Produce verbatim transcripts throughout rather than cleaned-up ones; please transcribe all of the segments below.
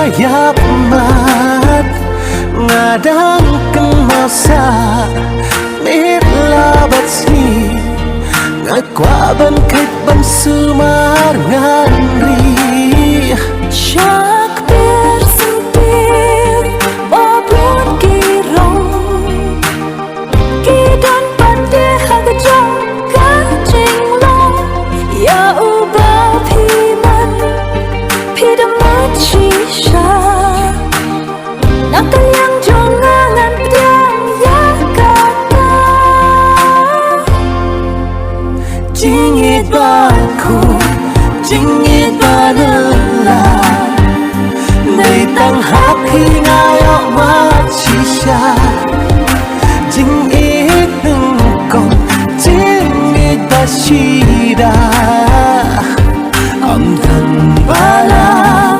Ïap mat, nga dang kynmaw sa miet la bad sngi. Nga kwah ban kheit ban sumar ngan ri. Sha kper sngewtir ba bun ki rong, ki don pat de ha ka jong ka jinglong. Ïa uba phi mon, phi da mut shisha. Na ka liang jong nga ngan pdiang ïa kata. Jingïeit ba khuid, jingïeit ba nylla. Dei tang ha phi nga ïoh mat shisha. Jingïeit nyngkong, jingïeit ba shisha. Ym don ba lah,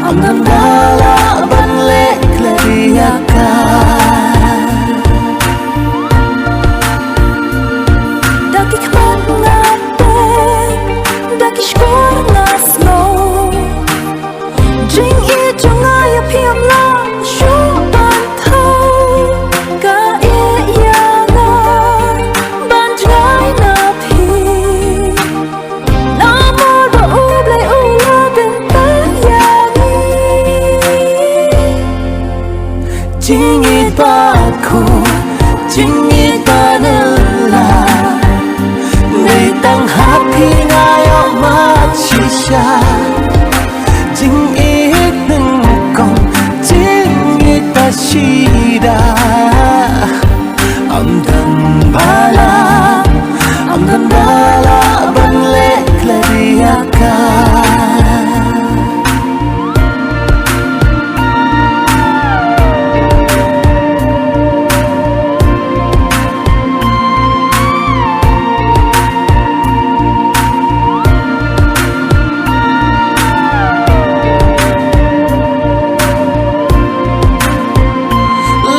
ym don ba lah ban leh klet ïa ka. Da ki khmat nga peit, da ki shkor nga sngew. Jingïeit jong nga ïa phi ym lah shuh ban thew. Ka ïeit ïa nga ban jngai na phi. Namar ba U Blei u la bynta ïa ngi. Jingïeit ba khuid, jingïeit ba nylla. Dei tang ha phi nga ïoh mat shisha. Jingïeit nyngkong, jingïeit ba shisha. Ym don ba lah, ym don ba lah ban leh klet ïa ka.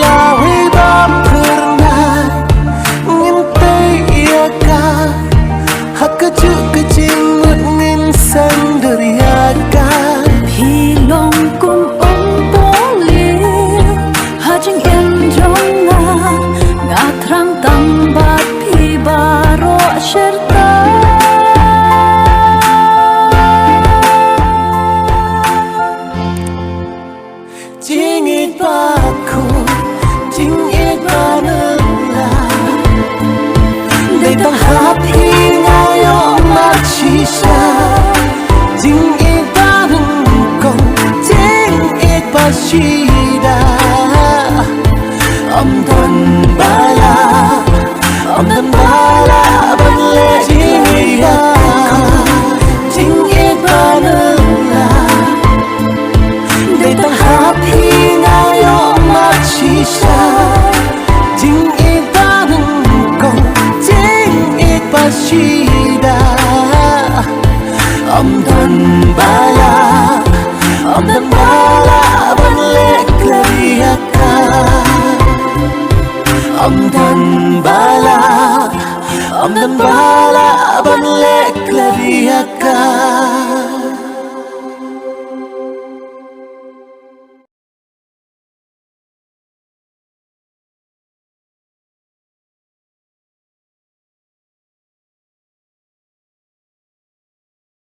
Lawei ba phyrnai ngin tei ïa ka. Ha kajuh ka jingmut ngin sngewdur ïa ka. Phi long kum um poli ha jingim jong nga. Nga thrang tam bad phi baroh shirta. Jingïeit ba khuid, jingïeit ba nylla. Dei tang ha phi nga ïoh mat shisha. Jingïeit ba nyngkong, jingïeit ba shisha. Ym don ba lah, ym don ba lah ban leh jingïeit ba khuid, jingïeit ba nylla. Dei tang ha phi nga ïoh mat shisha. Jingïeit ba nyngkong, jingïeit ba shisha. Ym don ba lah, ym don ba lah ban leh klet ïa ka. Ym don ba lah, ym don ba lah ban leh klet ïa ka.